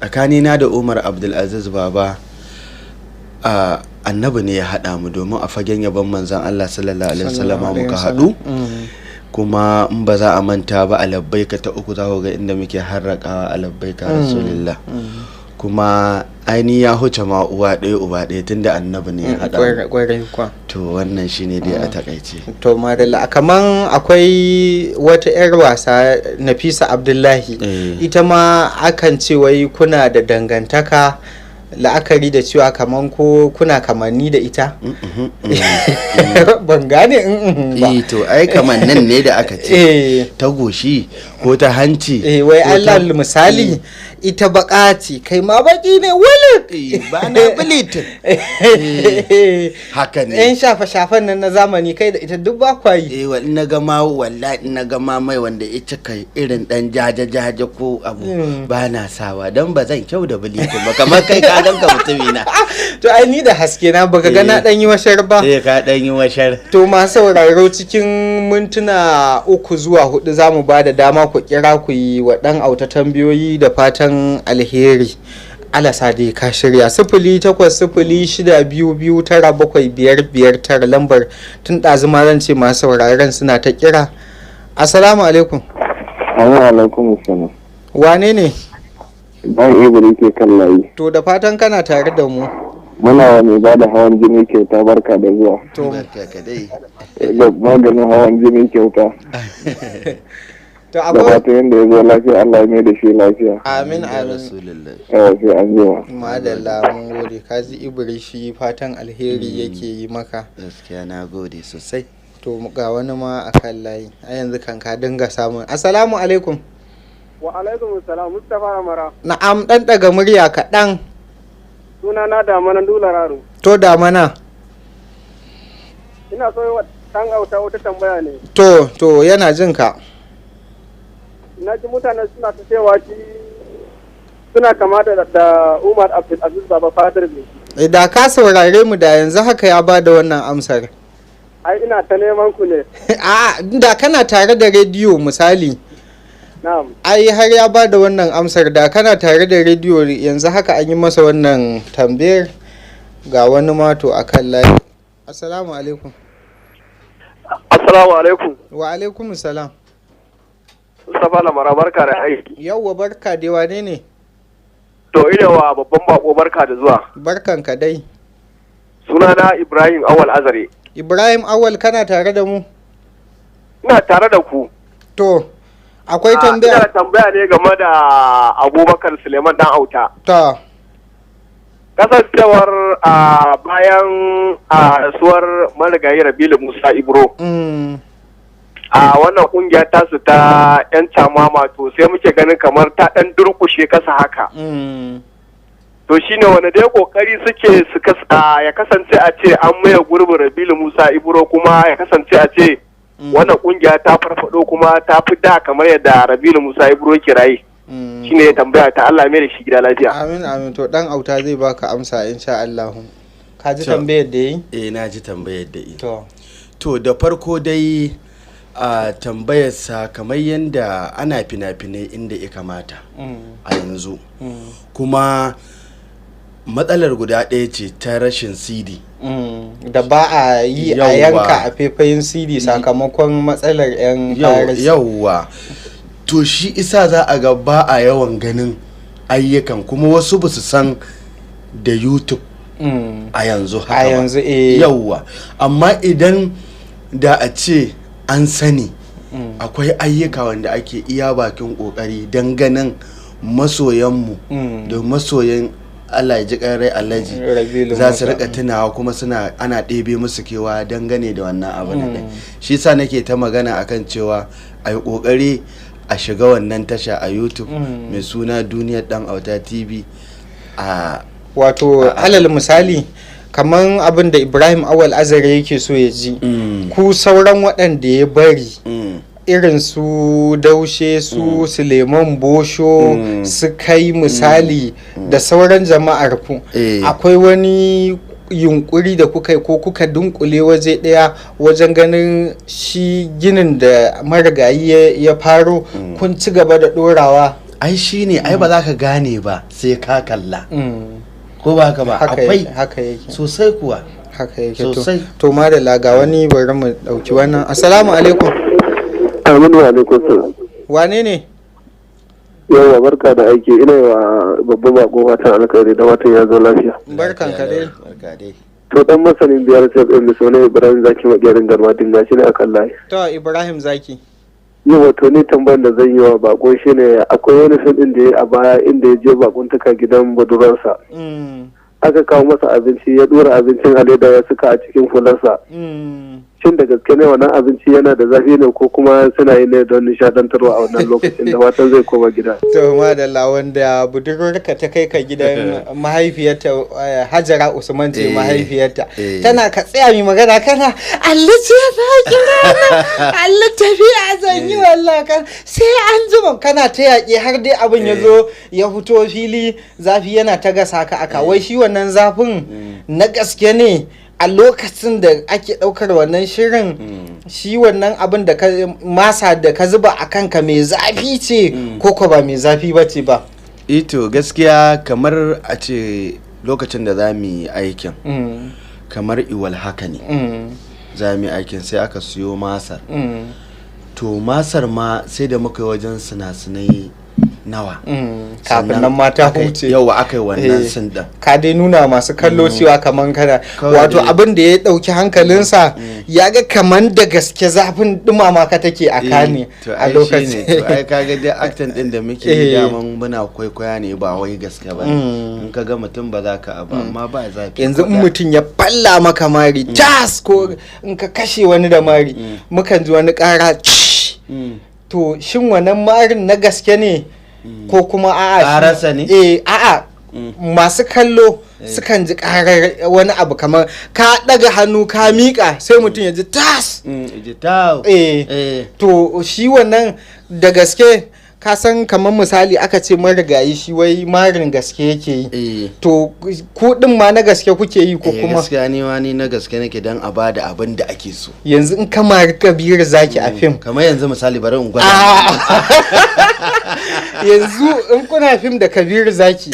Tsakanina da Umar Abdulaziz Baba, annabi ne ya haɗa mu, domin a fagen yabon Manzan Allah sallallahu alaihi wasallama muka haɗu. Kuma in ba za a manta ba, a Labbaika ta uku za ku ga inda muke harraƙawa a Labbaika Rasulillah. Kuma aini ya huce ma uwa ɗaya uba ɗaya, tunda annabi ne ya haɗa mu. Kwarai kwa. To, wannan shine dai a takaice. To madalla, kaman akwai wata 'yar wasa, Nafisa Abdullahi, ita ma akan ce wai kuna da dangantaka, la'akari da cewa kaman ko kuna kamanni da ita. Ban gane ba. Eh, to ai kamannin ne da aka ce ta goshi ko ta hanci. Eh, wai ko ta- Allah, misali, ita baka ce, kai ma baki ne wuluk. Eh, ba na bilitin, haka ne. Yan shafe-shafen nan na zamani, kai da ita duk ba kwa yi. Eh, wa na gama, wallahi na gama mai wanda ya cika irin dan jaja jaja ko abu, ba na sawa, don ba zan kyau da bilitin ba kamar kai. Ka ganka mutumi na. To ai ni da haske na, baka ga na dan yi washar ba? Eh, ka dan yi washar. To masu sauraro, cikin mintuna 3 zuwa 4 za mu ba da dama ku kira ku yi wa ɗan auta tambayoyi da fatan alheri. Alasa dai ka shirya. 08062297559 lambar. Tun ɗazu ma zan ce masu sauraron suna ta kira. Assalamu alaikum. Assalamu alaikum salam. Wane ne? Ban Ibri ke kan layi. To, da fatan kana tare da mu. Muna wa mai ba da hawan jini kyauta barka da zuwa. To. Barka ka dai. Da maganin hawan jini kyauta. To Da akwai fatan yadda ya zo lafiya, Allah ya mai da shi lafiya. Amin. Ya Amin. Rasulullah. Yawa, sai an jima. Madalla, mun gode. Kaji Ibri, shi fatan alheri yake yi maka. Gaskiya na gode sosai. To ga wani ma a kan layi a yanzu kan ka dinga samun. Assalamu alaikum. Wa alaikum salam, Mustapha Amara. Na'am, dan daga murya kaɗan. Suna na Damana Dulararo. To Damana. Ina so yi wa ɗan auta wata tambaya ne. To, yana jin ka. Na ji mutane suna ta cewa shi suna kama da Umar Abdulaziz Baba Fadar ne. Eh, da ka saurare mu da yanzu haka ya ba da wannan amsar. Ai ina ta neman ku ne. A da kana tare da rediyo misali. Na'am. Ai har ya ba da wannan amsar, da kana tare da rediyo yanzu haka an yi masa wannan tambayar. Ga wani mato a kan layi. Assalamu alaikum. Assalamu alaikum. Wa alaikum salam. Mustapha Lamara, barka da aiki. Yauwa, barka dai. Wane ne? To ina wa babban bako barka da zuwa. Barkan ka dai. Sunana Ibrahim Awal Azare. Ibrahim Awal, kana tare da mu? Ina tare da ku. To akwai Ina tambaya? da tambaya ne game da Abubakar Suleiman Dan Auta. Ta. Kasancewar a bayan a rasuwar marigayi Rabilu Musa Ibro, a wannan kungiya tasu ta yan camama, to sai muke ganin kamar ta dan durkushe kasa haka. To shine wani dai kokari suke su ya kasance a ce an maye gurbin Rabilu Musa Ibro, kuma ya kasance a ce wannan kungiya ta farfado kuma ta fi da kamar yadda Rabilu Musa Ibro ke raye. Shine ya tambaya ta. Allah mai da shi gida lafiya. Amin, amin. To dan auta zai baka amsa insha Allah. Ka ji To. tambayar da yi? Eh, na ji tambayar da yi. To. To da farko dai a tambayarsa, kamar yadda ana fina-finai inda ya kamata a yanzu, kuma matsalar guda ɗaya ce ta rashin CD. Da ba a yi a Yawwa. yanka a faifayin CD sakamakon matsalar 'yan piracy. Yauwa, to shi isa za a ga ba a yawan ganin ayyukan, kuma wasu ba su san da YouTube a yanzu haka A ba. yanzu, eh. Yauwa, amma idan da a ce an sani, akwai ayyuka wanda ake iya bakin kokari don ganin masoyanmu da masoyan Allah ya ji rai Alhaji Rabilu za su Musa. rika tunawa, kuma suna ana ɗebe musu kewa dangane da wannan abu na ɗin. Shi sa nake ta magana akan cewa a yi ƙoƙari a shiga wannan tasha a YouTube mai suna Duniyar Dan Auta TV a Wato alal misali, kaman abin da Ibrahim Awal Azare yake so ya ji, ku sauran waɗanda ya bari, irin su Daushe, su Suleiman Bosho, su kai misali da sauran jama'ar ku, akwai wani yunkuri da kuka yi ko kuka dunkule waje ɗaya wajen ganin shi ginin da marigayi ya faro kun ci gaba da ɗorawa? Ai shine, ai ba za ka gane ba sai ka kalla. Ko ba haka ba? Akwai. Haka yake. Sosai kuwa. Haka yake to. Sosai. To madalla, ga wani, bari mu dauki wannan. Assalamu alaikum. Aminu, wa alaikum salam. Wane ne? Yawa, barka da aiki. Ina yi wa babban bako fatan alkhairi da watan ya zo lafiya. Barkan ka dai. Barka dai. To, dan masanin biyar sai ɗin suna Ibrahim Zaki Magerin Garmadin gashi ne akan layi. To, Ibrahim Zaki. Yawa, to ni tambayar da zan yi wa bako shine, akwai wani fim ɗin da ya a baya inda ya je bakuntaka gidan budurarsa. Aka kawo masa abinci, ya dora abincin a leda ya suka a cikin hularsa. Shin da gaske ne wannan abinci yana da zafi ne, ko kuma suna yi ne don nishadantarwa a wannan lokacin da watan zai koma gida? To madalla, wanda budurwarka ta kai ka gidan mahaifiyarta, Hajara Usman ce mahaifiyarta. Tana ka tsaya mi magana, kana Allah ce za kira na Allah, tafiya zan yi wallahi, kan sai an jima, kana ta yaƙi har dai abin ya zo ya fito fili, zafi yana ta gasa ka aka. Wai shi wannan zafin na gaske ne a lokacin da ake ɗaukar wannan shirin, shi wannan abin da ka masa da ka zuba a kanka mai zafi ce ko ko ba mai zafi ba ce ba? Ito gaskiya, kamar a ce lokacin da za mu yi aikin, kamar iwal haka ne, za mu yi aikin sai aka siyo masar. To masar ma sai da muka yi wajen sinasinai nawa kafin nan mata huce. Yawa, aka yi wannan sin din. Ka dai nuna masu kallo cewa kaman kana Kawai wato dai. Abin da ya dauki hankalinsa, ya ga kaman da gaske zafin dumama ka take a kane To a ai lokacin. shine, to ai kaga dai acting din da muke yi, daman muna kwaikwaya ne, ba wai gaske ba ne. In ka ga mutum ba za ka abu, amma ba zafi Yanzu ko in ɗaya. mutum ya falla maka mari tas, ko in ka kashe wani da mari, mukan ji wani kara. To shin wannan marin na gaske ne ko kuma a'a Ƙararsa ne? Eh, a'a, masu kallo sukan ji karar wani abu kamar ka daga hannu ka miƙa, sai mutum ya ji tas. Ji tau. To shi wannan da gaske, ka san kamar misali aka ce marigayi shi wai marin gaske yake yi. To ku din ma na gaske kuke yi ko kuma? Gaskiya ni ma ni na gaske nake, dan a bada abin da ake so. Yanzu in ka mari Kabiru Zaki a fim, Kamar yanzu misali, bari in gwada. Yanzu in kuna fim da Kabiru Zaki,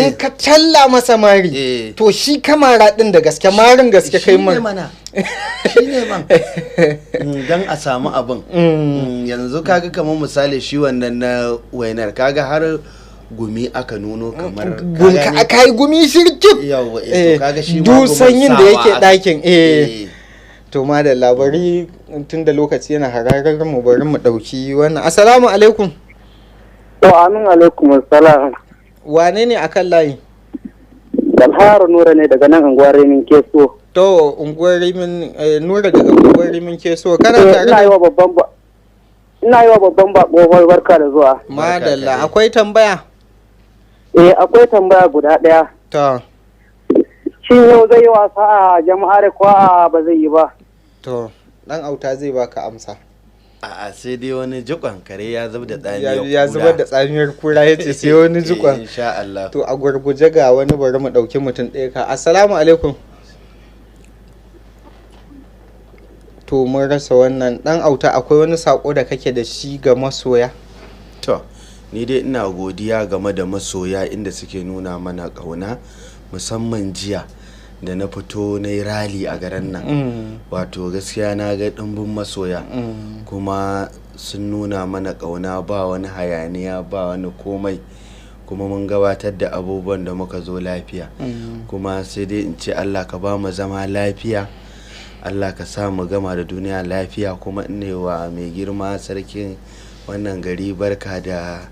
in ka talla masa mari, to shi kamara din da gaske, marin gaske kai Shi ne mar mana, shi ne man. Dan a samu abin. Yanzu kaga kamar misali shi wannan na wainar, kaga har gumi aka nuno kamar ka gane? Ka yi gumi shirkif. Yawwa, to kaga shi ma duk gumin sanyin da sawa yake ɗakin. To ma da labari, tun da lokaci yana hararar mu, bari mu ɗauki wannan. Assalamu alaikum. To, amin, alaikum assalam. Wane ne akan layi? Dalharo Nura ne daga nan unguwar Rimin Keso. To, unguwar Rimin, Nura daga unguwar Rimin Keso, kana tare Ina yi da wa babban ba Ina yi wa babban bako barka da zuwa. Madalla. Barka. Akwai tambaya? Eh, akwai tambaya guda ɗaya. To. Shin yau zai yi wasa a jama'ar ko a ba zai yi ba? To, Dan Auta zai baka amsa. A'a, sai dai wani jikon kare ya zub da tsamiyar Ya zubar da tsamiyar kura, ya ce sai wani jikon. Insha Allah. To, a gurguje ga wani, bari mu ɗauki mutum ɗaya ka. Assalamu alaikum. To, mun rasa wannan. Dan Auta, akwai wani sako da kake da shi ga masoya? To, ni dai ina godiya game da masoya inda suke nuna mana ƙauna, musamman jiya da na fito na yi rali a garin nan. Wato gaskiya na ga ɗimbin masoya, kuma sun nuna mana ƙauna, ba wani hayaniya, ba wani komai. Kuma mun gabatar da abubuwan da muka zo lafiya. Kuma sai dai in ce Allah ka ba mu zama lafiya. Allah ka sa mu gama da duniya lafiya. Kuma ina wa mai girma sarkin wannan gari barka da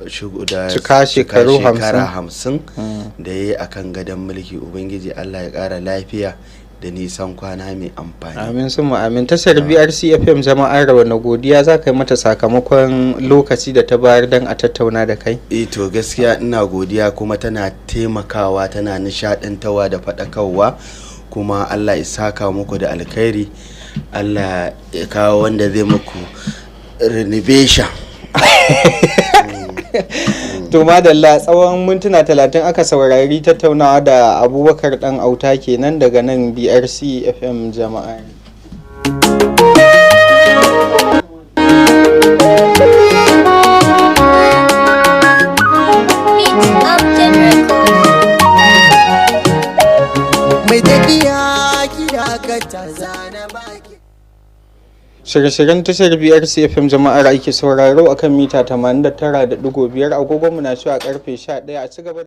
shigo da cika shekaru shekara 50. 50 da ya yi a kan gadon mulki. Ubangiji Allah ya ƙara lafiya da nisan kwana mai amfani. Amin summa amin. Tashar BRC FM jama'ar, na godiya za ka yi mata sakamakon lokaci da ta bayar don a tattauna da kai? Eh, to gaskiya ina godiya, kuma tana taimakawa, tana nishadantawa da faɗakarwa. Kuma Allah ya saka muku da alkhairi, Allah ya kawo wanda zai muku renovation. To madalla, tsawon mintuna 30 aka saurari tattaunawa da Abubakar Dan Auta kenan daga nan BRC FM jama'a. Dakata, zana baki. Shirye-shiryen tashar BRC FM jama'ar ake sauraro akan mita 89.5. Agogonmu na cewa karfe 11. A ci gaba.